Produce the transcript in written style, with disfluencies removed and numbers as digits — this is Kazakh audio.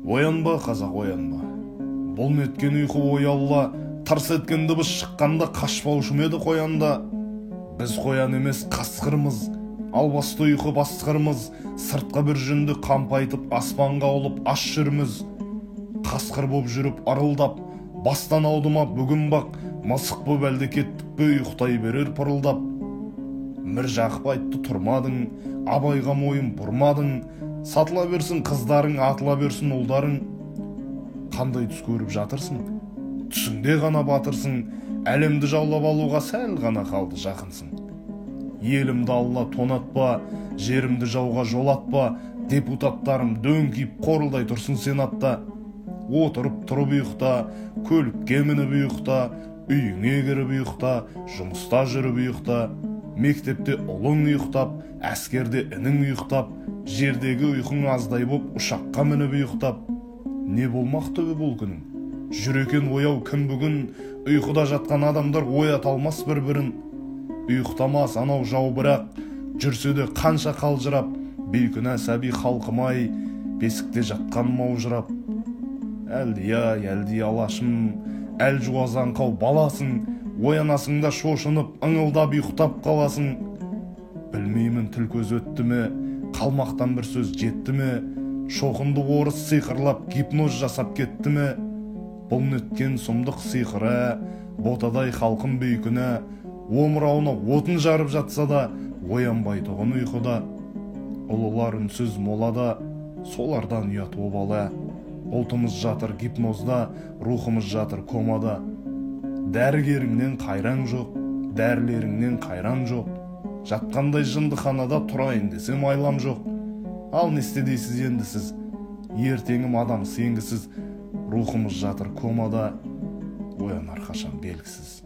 Оянба, қазақ, оянба. Бұл неткен ұйқы, ой Алла, тырс еткен дыбыс шыққанда қашпаушы ма еді қоянда? Біз қоян емес, қасқырмыз, албасты ұйқы басқырмыз, сыртқы бір жүнді қампайтып, аспанға ұлып аш жүрміз. Қасқыр боп жүріп ырылдап, бастан ауды ма бүгін бақ, мысық боп әлде кеттік пе ұйықтай берер пырылдап. Міржақып айтты тұрмадың, Абайға мойын бұрмадың, сатыла берсін қыздарың, атыла берсін ұлдарың. Қандай түс көріп жатырсың? Түсіңде ғана батырсың, әлемді жаулап алуға сәл ғана қалды жақынсың. Елімді Алла тонатпа, жерімді жауға жолатпа, депутаттарым дөңкиіп қорылдай тұрсын сенатта. Отырып тұрып ұйықта, көлікке мініп ұйықта, үйіңе кіріп ұйықта, жұмыста жүріп ұйықта, мектепте ұлың ұйықтап, әскерде інің ұйықтап, жердегі ұйқың аздай боп ұшаққа мініп ұйықтап. Не болмақ түбі бұл күнің? Жүр екен ояу кім бүгін? Ұйқыда жатқан адамдар оята алмас бір-бірін. Ұйықтамас анау жау бірақ, жүрсе де қанша қалжырап, бейкүнә сәби халқым-ай, бесікте жатқан маужырап. Әлди-ай, әлди алашым, әлжуаз аңқау баласың, оянасың да шошынып, ыңылдап ұйықтап қаласың. Білмеймін, тіл көз өтті ме, қалмақтан бір сөз жетті ме, шоқынды орыс сиқырлап гипноз жасап кетті ме? Бұл неткен сұмдық сиқыры, ботадай халқым бейкүнә, омырауына отын жарып жатса да, оянбайтұғын ұйқыда. Ұлылар үнсіз молада, солардан ұят обалы. Ұлтымыз жатыр гипнозда, рухымыз жатыр комада. Дәрігеріңнен қайран жоқ, дәрілеріңнен қайран жоқ. Жатқандай жындыханада тұрайын десем айлам жоқ. Ал не істе дейсіз енді сіз? Ертеңім адам сенгісіз, рухымыз жатыр комада, оянар қашан белгісіз.